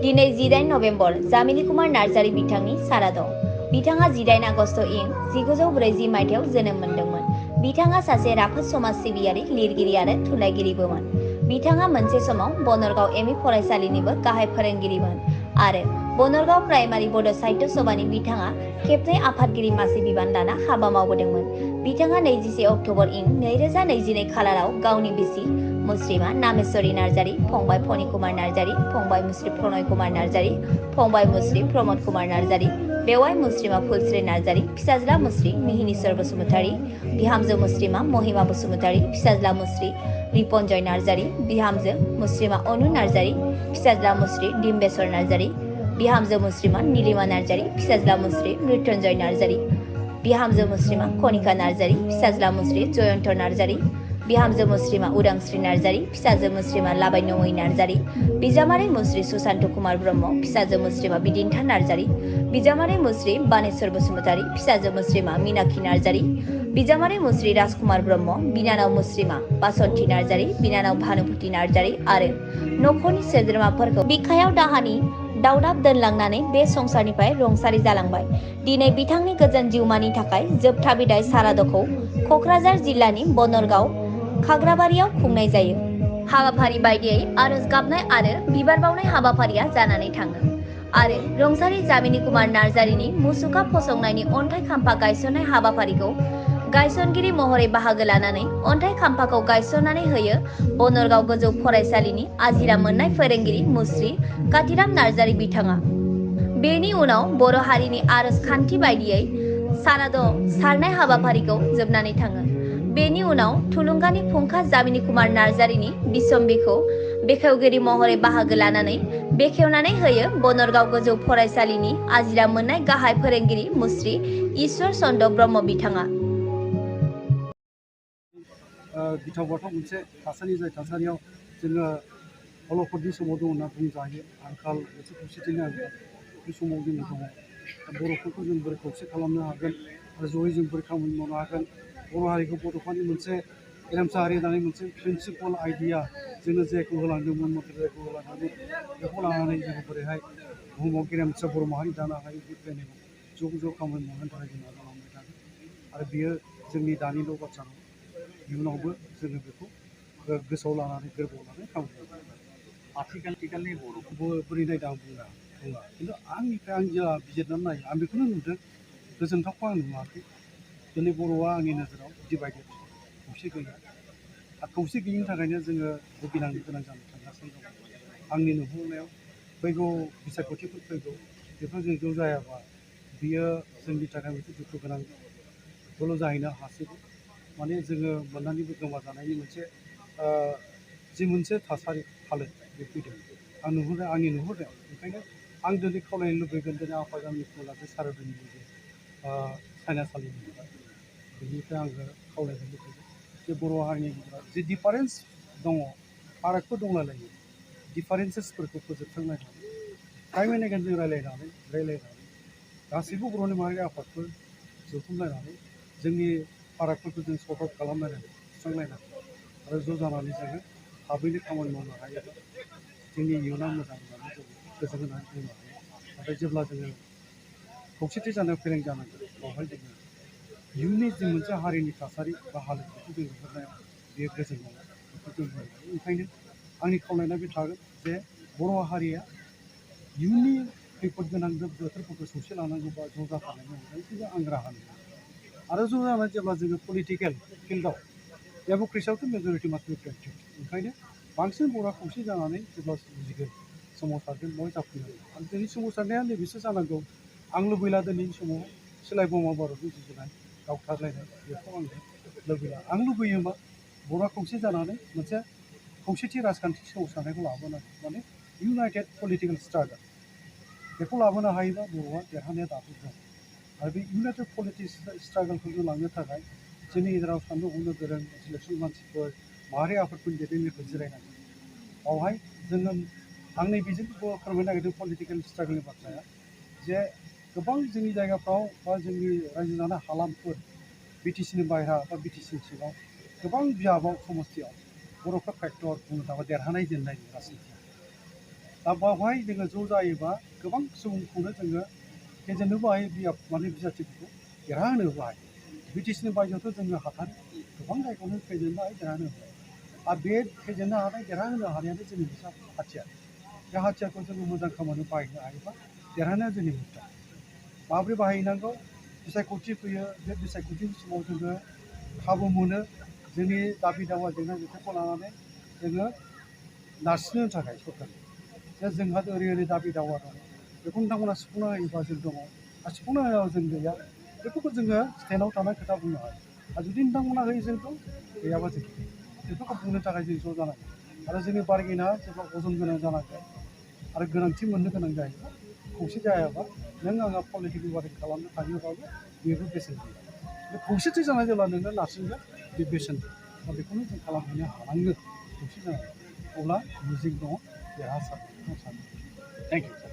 दिनै 18 नभेम्बर जामिनी कुमार नार्जारी बिथांनि साराद'। बिथाङा 18 आगस्ट इं 1940 मायथाइयाव जोनोम मोन्दोंमोन। बिथाङा सासे राफोद समाज सिबियारि लिरगिरि आरो थुनलाइगिरिबोमोन। बिथाङा मोनसे समाव बनरगाव एमइ फरायसालिनिबो गाहाय फोरोंगिरिमोन आरो बनरगाव प्राइमारि बड' साहित्य सभानि बिथाङा खेबनै आफादगिरि मासि बिबान लाना हाबा मावबोदोंमोन। बिथाङा 21 अक्ट'बर इं 2022 खालाराव गावनि बिसि मुस्रिमा नामेश्वरी नार्जारी, फंबाय फणि कुमार नार्जारी, फंबाय मुस्रि प्रणय कुमार नार्जारी, फंबाय मुस्रि प्रमद कुमार नार्जारी, बेवाइ मुस्रिमा फुलस्रि नार्जारी, फिसाज्ला मुस्रि मिहिनीश्वर बसुमतारी, बिहामजो मुस्रिमा महिमा बसुमतारी, फिसाज्ला मुस्रि रिपन्जय नार्जारी, बिहामजो मुस्रिमा अनु नार्जारी, फिसाज्ला मुस्रि डिम्बेश्वर नार्जारी, बिहामजो मुस्रिमा नीलिमा नार्जारी, फिसाज्ला मुस्रि मृत्युंजय नार्जारी, बिहामजो मुस्रिमा कनिका नार्जारी, फिसाज्ला मुस्रि जयन्त नार्जारी, बिहामजो मुस्रिमा उदांस्रि नार्जारी, फिसाजो मुस्रिमा लाबायनमयी नार्जारी, बिजामादै मुस्रि सुशान्त कुमार ब्रह्म, फिसाजो मुस्रिमा बिदिन्था नार्जारी, बिजामादै मुस्रि बानेश्वर बसुमतारी, फिसाजो मुस्रिमा मीनाक्षी नार्जारी, बिजामादै मुस्रि राजकुमार ब्रह्म, बिनानाव मुस्रिमा बासन्ती नार्जारी, बिनानाव भानुपति नार्जारी आरो नखरनि सोद्रोमाफोरखौ बिखायाव दाहानि दावदाब दोनलांनानै बे संसारनिफ्राय रुंसारि जालांबाय। दिनै बिथांनि गोजोन जिउमानि थाखाय जोबथा बिदाय सारादखौ कक्राझार जिल्लानि बनरगाव खाग्राबारियाव खुंनाय जायो। हाबाफारि बायदियै आरज गाबनाय आरो बिबार बावनाय हाबाफारिया जानानै थाङो आरो रुंसारि जामिनी कुमार नार्जारीनि मुसुखा फसंनायनि अन्थाइ खाम्फा गायसननाय हाबाफारिखौ गायसनगिरि महरै बाहागो लानानै अन्थाइ खाम्फाखौ गायसननानै होयो बनरगाव गोजौ फरायसालिनि आजिरा मोननाय फोरोंगिरि मुस्रि कातिराम नार्जारी बिथाङा। बेनि उनाव बर' हारिनि आरज खान्थि बायदियै साराद' सारनाय हाबाफारिखौ जोबनानै थाङो। बेनि उनाव थुलुंगानि फुंखा जामिनी कुमार नार्जारीनि बिसम्बिखौ बेखेवगिरि महरै बाहागो लानानै बेखेवनानै होयो बनरगाव गोजौ फरायसालिनि आजिरा मोननाय गाहाय फोरोंगिरि मुस्रि ईश्वर चन्द्र ब्रह्म बिथाङा। गिथाव बाथाव मोनसे थासारि जाय थासारियाव जोङो अलखदनि समाव दं होनना बुंजायो। आंखाल मोनसे खौसेथिनि आंखाल बे समाव जोङो दङ। बर'फोरखौ जों बोरै खौसे खालामनो हागोन आरो जयै जों बोरै खामानि मावनो हागोन। बर' हारिखौ बड'फानि मोनसे गेरेमसा हारि होननानै मोनसे प्रिन्सिपाल आइडिया जोंनो जायखौ होलांदोंमोन जायखौ होलांनानै बेखौ लानानै जोङो बोरैहाय बुहुमाव गेरेमसा बर' माहारि दानो हायो बे प्लेनिंआव ज' खामानि मावनो थाखाय जों नाजालांबाय थागोन आरो बियो जोंनि दानिल' बाथ्रा नङा। इयुनावबो जोङो बेखौ गोसोआव लानानै गोरबोआव लानानै खामानि मावगोन। आथिखालनि बर'खौबो बोरै नायदों आं बुंला खिन्थु आंनिफ्राय आं जा बिजिरनानै नायो आं बेखौनो नुदों। गोजोनथावखौ आं नुवाखै। दिनै बर'आ आंनि नोजोराव डिभाइडेड, खौसे गैया। आरो खौसे गैयिनि थाखायनो जोङो भुगिनांनो गोनां जानो थांगासिनो दं। आंनि नुहुरनायाव फैगौ बिसायख'थिफोर फैगौ बेफोर जों ज' जायाबा बियो जोंनि थाखाय मोनसे दुखु गोनां सल' जाहैनो हासिगौ। माने जोङो मोननानैबो गोमाजानायनि मोनसे जि मोनसे थासारि हालोद बे फैदों आंनि नुहुरनायाव। ओंखायनो आं दिनै खावलायनो लुबैगोन दिनै आफा गामि जे सारादुनि जे सायनासालिनि बेनिफ्राय आङो खावलायनो लुबैगोन जे बर' हारिनि गेजेराव जि डिफारेन्स दङ, फारागफोर दंलायलायो, डिफारेन्सेसफोरखौ फोजोबस्रांलायनानै टाइम जों रायलायनानै गासैबो बर'नि माहारि आफादफोर जथुमलायनानै जोंनि फारागफोरखौ जों सर्ट आउट खालामलायनानै सुस्रांलायनानै आरो ज' जानानै जोङो थाबैनो खामानि मावनो हायोब्ला जोंनि इयुना मोजां होननानै जों गोसो होनानै बुंनो हायो। नाथाय जेब्ला जोङो खौसेथि जानायाव फेलें जानांगोन बेवहाय जोङो इयुननि जों मोनसे हारिनि थासारि बा हालोदफोरखौ जों नुहुरनायाव बेयो गोजोन नङा बेखौ जों बुंनो हायो। ओंखायनो आंनि खावलायनाया बे थागोन जे बर' हारिया इयुननि खैफोद गोनां बोथोरफोरखौ सौसि लानांगौबा ज' जाफानायनि अनगायै आं राहा नुयो। आरो ज' जानानै जेब्ला जोङो पलिटिकेल फिल्डआव डेम'क्रेसियावथ' मेजरिटि मास्ट बि प्रेजेन्टेड। ओंखायनो बांसिन बर'आ खौसे जानानै जेब्ला बुजिगोन सोमावसारगोन बेवहाय जाफुंगोन। आरो जोंनि सोमावसारनाया नैबेसो जानांगौ। आं लुबैला दिनैनि समाव सिलाय बमा बारुदजों जुजिनाय गावथारलायनाय बेखौ आं लुबैला। आं लुबैयो मा बर'आ खौसे जानानै मोनसे खौसेथि राजखान्थि सोमावसारनायखौ लाबोनांगौ। माने इउनाइटेड पलिटिकेल स्ट्रागल बेखौ लाबोनो हायोबा बर'आ देरहानाया दाबो दं। आरो बे इउनाइटेड पलिटिक्स स्ट्रागलखौ जों लांनो थाखाय जोंनि गेजेराव साननो हनो गोरों इन्टेलेक्सुयेल मानसिफोर माहारि आफादफोरनि दैदेनगिरिफोर जिरायनांगोन। बावहाय जोङो आं नैबेजों फोरमायनो नागिरदों पलिटिकेल स्ट्रागलनि बाथ्राया जे गोबां जोंनि जायगाफ्राव बा जोंनि रायजो जानाय हालामफोर बिटिसिनि बायह्रा बा बिटिसिनि सिङाव गोबां बिजाबाव समस्थियाव बर'फ्रा फेक्टर बुंनो थाङोबा देरहानाय जेननाय राजनितियाव दा बावहाय जोङो ज' जायोबा गोबां सुबुंखौनो जोङो फेजेननोबो हायो माने बिजाथिफोरखौ देरहाहोनोबो हायो बिटिसिनि बायजोआवथ' जोङो हाथारो गोबां जायगायावनो फेजेननो हायो देरहाहोनो हायो आरो बे फेजेननो हानाय देरहाहोनो हानायानो जोंनि मोनसे हाथियार बे हाथियारखौ जोङो मोजां खामानियाव बाहायनो हायोबा देरहानाया जोंनि मुद्दा माबोरै बाहायनांगौ बिसायख'थि फैयो बे बिसायख'थिनि समाव जोङो खाबु मोनो जोंनि दाबि दावा जेंना जेंसिखौ लानानै जोङो नारसिननो थाखाय सरकार जे जोंहा ओरै दाबि दावा दङ बेखौ नोंथांमोना सुफुंना होयोबा जों दङ आरो सुफुंना होयोबा जों गैया बेफोरखौ जोङो स्टेन्डआव थानाय खोथा बुंनो हायो आरो जुदि नोंथांमोना होयो जोंखौ गैयाबा जों बेफोरखौ बुंनो थाखाय जों ज' जानांगोन आरो जोंनि बार्गेनिंआ जेब्ला अजन गोनां जानांगोन आरो गोनांथि मोननो गोनां जायोबा खौसे जायाबा नों आंहा पलिटिकेल बार्गेनिं खालामनो थाङोबाबो बेबो बेसेन गैया बे खौसेथि जानाय जेब्ला नोंनो नारसिनगोन बे बेसेन दा बेखौनो जों खालामहैनो हानांगोन खौसे जानानै अब्ला मिजिं दङ देरहासार सानो थेंक इउ